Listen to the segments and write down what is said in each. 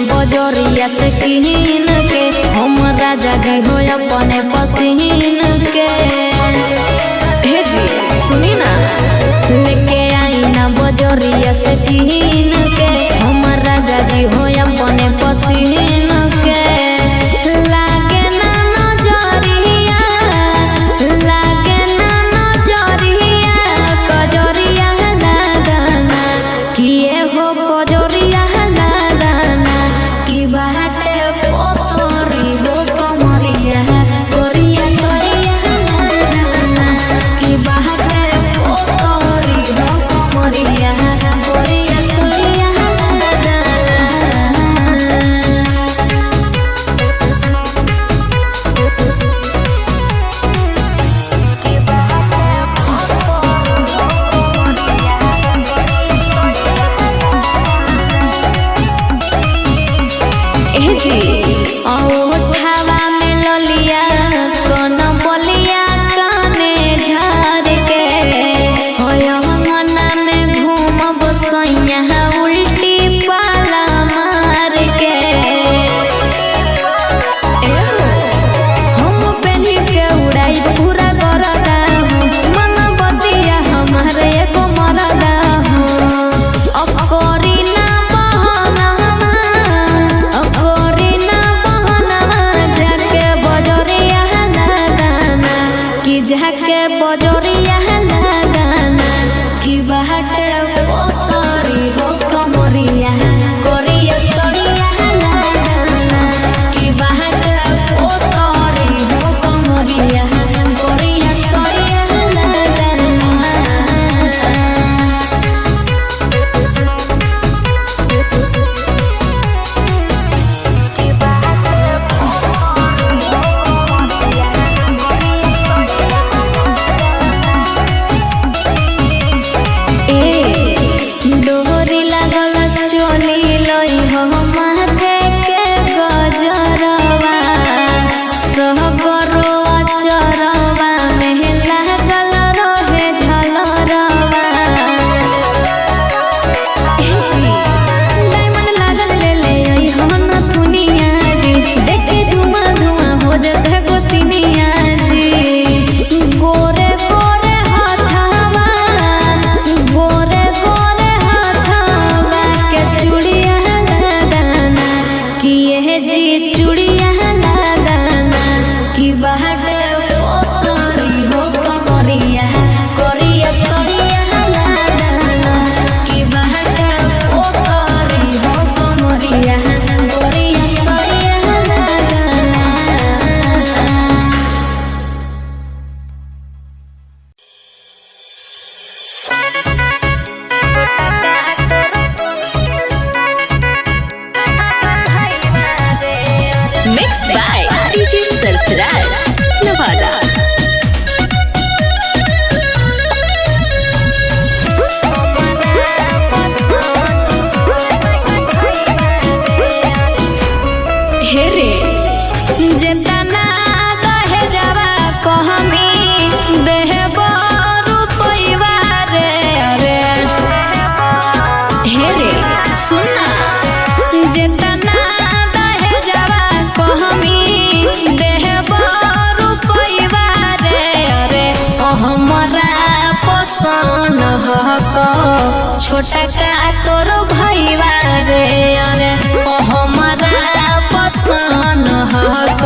बजरिया से किन के, हम राजा जी हो अपने पसीन के। हे जी सुनी ना, लेके आई ना बजरिया से किन के, हम राजा जी हो अपने पसीन के। लागे ना नजरिया, लागे ना नजरिया, कजरिया लगाना किए हो कजरिया लगाना, की बाटे पोतरी हो कमरिया गोरिया करिया लगाना, की बाटे पोतरी हो कमरिया गोरिया करिया लगाना। ए जी औठावा में ललिया कोन बलिया काने झार के, होय अंगना में घूमब सैया उल्टी पाला मार के। ए हम पेनी के उड़ाई पूरा गरदा हूँ, मन बतिया हमारे एगो मरदा हूँ। अकोरी ना बहनवा, अकोरी ना बहनवा, जाके बजरिया लगाना, कि जाके बजरिया लगाना, कि बाटे पोतरी हो कमरिया कोरिया तोरिया लगाना, कि बाटे पोतरी हो कमरिया कोरिया तोरिया लगाना। ए डोरी लागल चोली लई हो माथे के गजरवा, सहगरवा चरवा में लागल रहे झलरवा। डायमंड लागल ले ले आई हो न दुनिया जी, देखे धुआं धुआं हो जते गोतिनिया जी। गोरे गोरे हाथावा, गोरे गोरे हाथावा के चूड़िया लगाना, कि ये जी चूड़िया लगाना, कि बाटे पोतरी हो कमरिया कोरिया तोरिया लगाना, कि बाटे पोतरी हो कमरिया कोरिया तोरिया लगाना। Mixed by DJ Sarfaraz, Nevada. हे रे जेतना दहे जावा कहमी देहब रुपैवा रे। अरे हे रे सुनना, जेतना दहे जावा कहमी देहब रुपैवा रे। अरे ओ हमरा पसंद हक छोटा का तोर भैवा रे। अरे ओ हमरा पसंद हक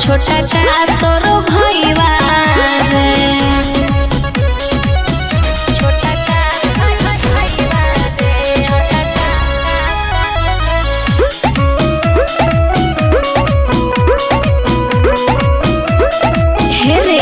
छोटा का तोर भैवा रे। छोटा का भैवा रे, छोटा का। हे रे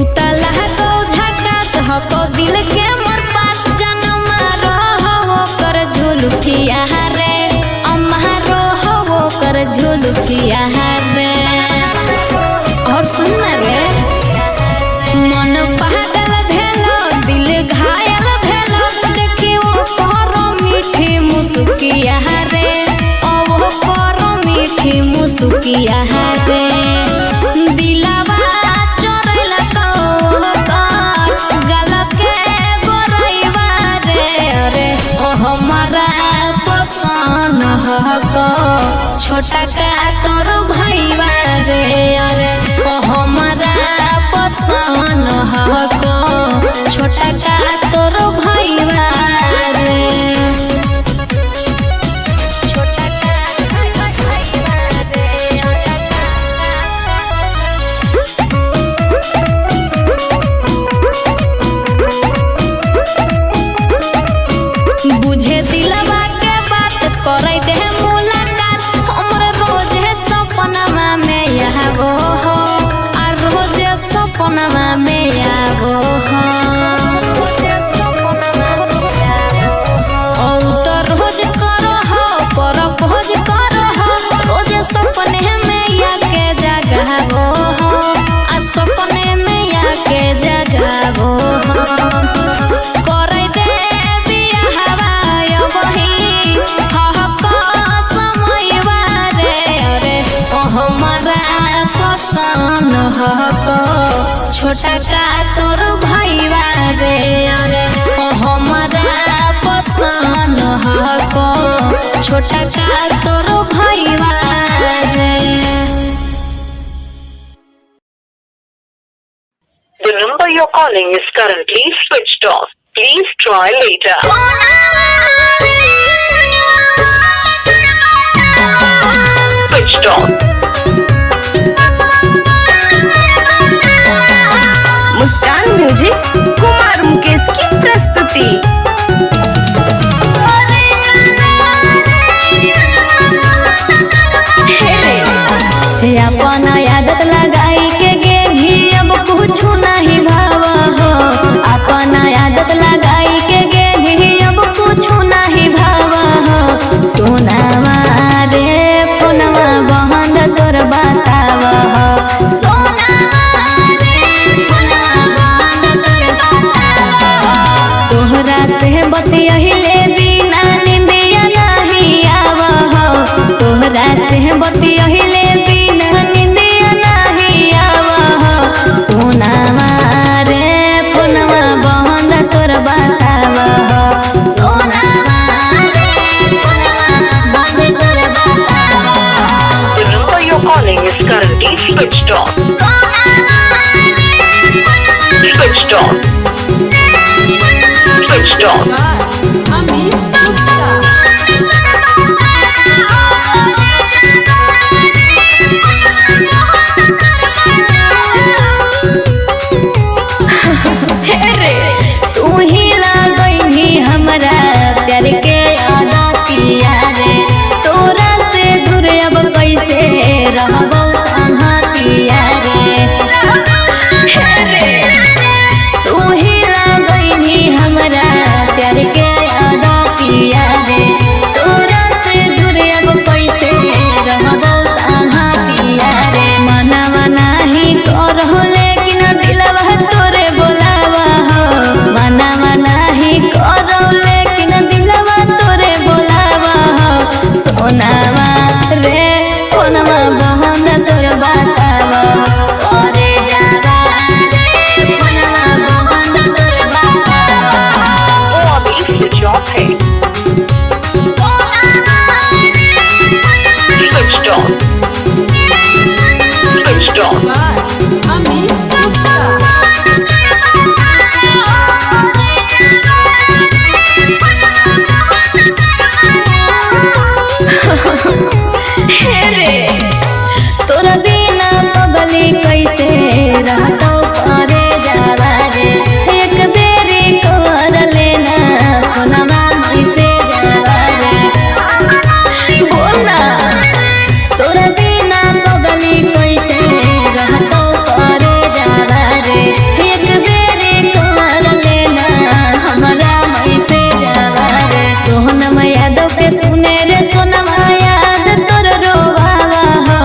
उतला को झकास हको दिल के मोर पास, जनमा रहो कर झुलुठिया रे, अम्मा रहो कर झुलुठिया रे। और सुन रे मन पागल भेलो दिल घायल भेलो, देखी वो करो मीठी मुसुकिया रे, ओ करो मीठी मुसुकिया रे। दिलावा चोरैला तो कर गल के गोरैवा रे। अरे ओ हमारा पसंद। छोटा का तोर भैया रे। अरे हमरा पसंद हको छोटा का तोर भैया रे। छोटा का भैया रे, छोटा का। बुझे दिलवा के बात करे दे मुलाकात, हमर रोज है सपनमा में आबो हो, आ रोज सपनमा में आबो हो। औ तो रोज करो हो परपोज करो हो, रोज सपने में आके जगाबो हो, आ सपने में आके जगाबो हो। करे दे बियाहवा वही हक समयवा रे। अरे हमरा पसंद हक छोटा का तोर भैया रे। अरे हमरा पसंद हक छोटा का तोर भैया रे। The number you're calling is currently switched off. Please try later. Switched off. Muskan music Kumar Mukesh की प्रस्तुति। अपन आदत लगाई के गेली अब कुछ नहीं भाव हो, अपन आदत लगाई के गेली अब कुछ नहीं भाव हो। सोनावा रे फोनवा बहन तोर बताव हो, सोनावा रे फोनवा बहन तोर बताव हो। तोहरा से बतियहिले बिना निंदिया नहीं आव हो, तोहरा से बतियहिले बिना निंदिया नहीं आव हो। सोनावा रे फोनवा बहन तोर बताव हो, सोनावा रे फोनवा बहन तोर बताव हो। The number you're calling is currently switched off. Switched off. Switched off. तू ही लगैनी हमरा प्यार के आदतिया रे, तोरा से दूर अब कैसे रहबौ संगतिया रे। तू ही लगैनी हमरा प्यार के आदतिया रे, तोरा से दूर अब कैसे रहबौ संगतिया रे। मनवा नाही करहु लेकिन दिलवा तोरे बोलावा हो, मनवा नाही करहु लेकिन दिलवा तोरे बोलावा हो। सोनावा रे फोनवा बहन तोर बतावा, करे जावा रे फोनवा बहन तोर बतावा। वो अभी switch off है। Switched off. Switched off. तोरा बिना पगली कैसे रहतौ करे जावा रे, एक बेरी कर लेना फोनवा कैसे जावा रे। बोलना तोरा बिना पगली कैसे रहतौ करे जावा रे, एक बेरी कर लेना हमरा कैसे जावा रे। सोहनमा यादव के सुने रे सोनमा याद तोर रोवावा हो,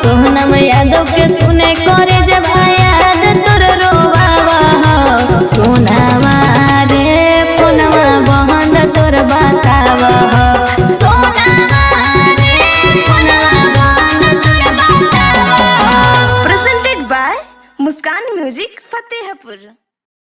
सोहनम यादव के सुने करे जब याद तोर रोवावा हो। सोनावा रे फोनवा बहन तोर बतावा हो, सोनावा रे फोनवा बहन तोर बतावा हो। Presented by Muskan music Fatehpur.